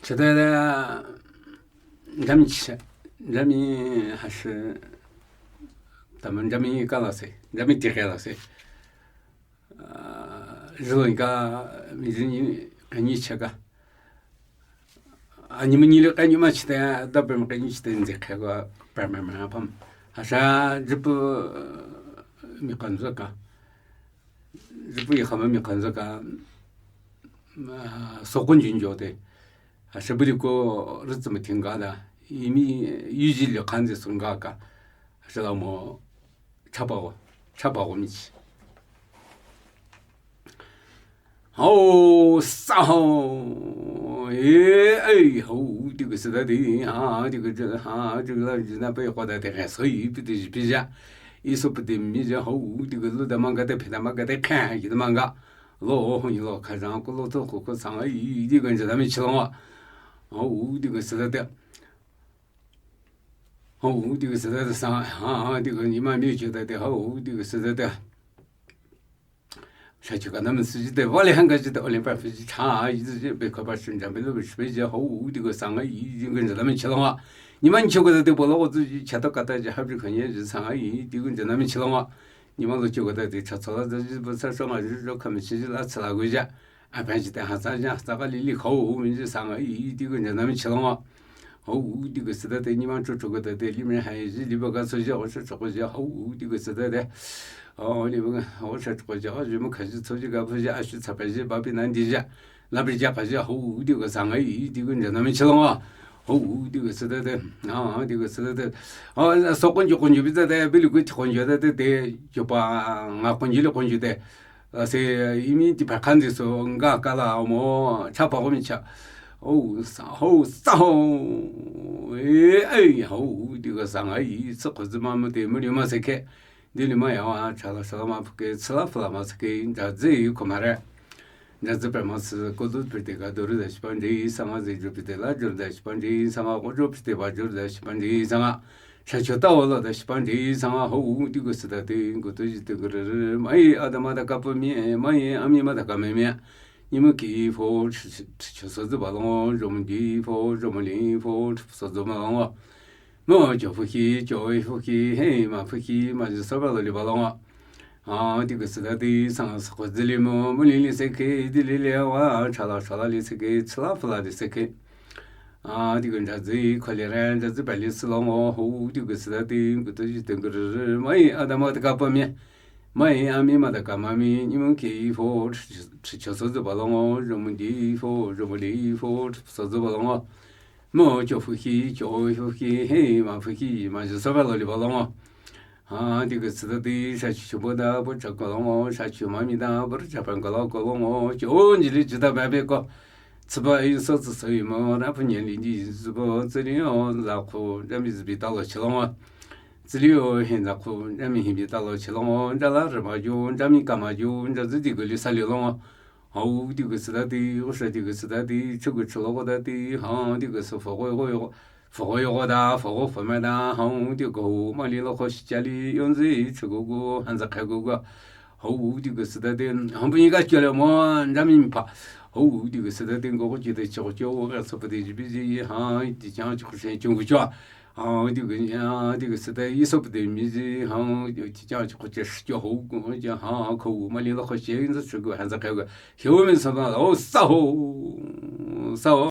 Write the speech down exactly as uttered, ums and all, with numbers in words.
Chade, jami chi, jami hashi, tamam jami kala se, jami tike la se. Ah, zhilong ka, mi zini, kani chaka. Ani mani le kani ma chite, da pem kani chite nze khe ka, pem pem pam. Hasha, jipu, mi kanzo ka. Jipu yi khama mi kanzo ka. Ah, sokun jinjo de. Hasha budi ko, ritsi ma tinga da. Imi, yuji le kanze sunga ka. Hasha la mo, chapa wo, chapa wo mi chi. Hao, sa hao. Eh, eh, hao, di ko sida di, ha, di ko, ha, di ko la, di na pe ko da de, so yi, pi de, pi ja. Iso pi de, mi ja, hao, di ko lo da manga de, pe da manga de, ka, yi da manga. Lo, ho, yi lo, ka, ja, ko lo, to, ko, ko, sang, yi, di ko, ja, da, mi, chi, lo, wa. Hao, di ko sida de. Hao, di ko sida de, sa, ha, di ko, ni ma, mi, chi, da, de, hao, di ko sida de. Shachi ka nam siji de, vale hanga ji de, ole pa fiji cha, yi ji be ko pa shun jam be lo shi be ji, hao, di ko sang, yi, di ko jam chi lo wa. Ni man chi ko de, bo lo ko ji, cha to ka ta ji, ha bi ko ni ji sang, yi, di ko jam chi lo wa. Ni man lo chi ko de, cha to la ji, bo sa so ma ji, lo ka mi chi ji la cha la go ja. A pa ji de, ha sa ja, sa ka li li, hao, mi ji sang, yi, di ko jam chi lo wa. Hao, di ko sida de, ni man cho cho ko de, li me ha ji, li ba ka so ja, o cho cho ko ja, hao, di ko sida de. O, li ba ka, o cho cho ko ja, ji mo ka ji, so ji ka, pu ja, a shu cha pa ji, ba bi nan di ja. La bi ja ka ja, hao, di ko sang, yi, di ko jam chi lo wa. Hao, di ko sida de. A, di ko sida de. O, so kon jo kon jo bi de, bi lu ko ti kon jo de, de, de, jo pa, nga kon jo le kon jo de. A, se, imi di pa kan de so, nga ka la mo, cha pa ko mi cha. O, sa, hao, sa hao. Eh, eh, hao, di ko sang, yi, sa ko ji ma mo de, mo li ma se ke. Di li ma ya wa, cha la, sa la ma pu ke, sa la fu la ma se ke, ja ji ko ma re. Ja ji pe ma se, ko du pe de ka du ru da shi pan de, sang, ji ju pe de la, ju da shi pan de, sang, ko ju pe de ba, ju da shi pan de, sang. Sha cho ta wo lo da shi pan de, sang, hao, di ko sida de, ko to ji de ko re re, mai, a da ma da ka pa mi, mai, a mi ma da ka me mi. Ni mo ki fo, cho so ji ba lo, jo mo di fo, jo mo li fo, so ji ba lo. Mo jo fu ki, jo fu ki, he, ma fu ki, ma ji so ba lo li ba lo. A, di ko sida de, sang, sa ko ji li mo, mo li li se ke, di li li wa, cha la, cha la li se ke, cha la fu la li se ke. A, di ko ja ji, ko li re, ja ji pa li si lo ngo, hao, di ko sida de, ko to ji de ko re re, mai, a da ma da ka pa mi. Mai, a mi ma da ka ma mi, ni mo ki fo, cho so ji ba lo ngo, jo mo di fo, jo mo li fo, so ji ba lo ngo. Mo jo fu ki, jo fu ki, he, ma fu ki, ma ji so ba lo li ba lo ngo. A, di ko sida de, sha chu bo da, bo cha ko lo ngo, sha chu ma mi da, bo cha pa ko lo ko lo ngo, jo ji li ji da ba be ko. Tsi ba yi so tsi so yi mo, na pu nian li di zi bo, zi li o, za ku, ja mi zi bi da lo chi lo ngo. Zi li o, hin za ku, ja mi hin bi da lo chi lo ngo, ja la ri ma ju, ja mi ka ma ju, ja zi di ko li sa li lo ngo. Hao, di ko sida de, o sha di ko sida de, chu ko chu lo ko da de, ha, di ko so fo ko ko yo. Fo yo da, fo fo me da, hao, di ko, ma li lo ko shi cha li, yon zi, chu ko ko, han za kha ko ko. Hao, di ko sida de, han bu ni ka cho le mo, ja mi pa. Hao, di ko sida de, ko ko ji de, cho cho, ga so pa de, ji bi ji, ha, di cha, cho ko se, cho ko cho. Hao, di ko, ya, di ko sida, yi so pa de, mi ji, hao, di cha, cho ko che, cho ho, ko, ja, ha, ko, ma li lo ko shi, yon zi, chu ko, han za kha ko. Hyo mi so da, o, sa ho, sa ho.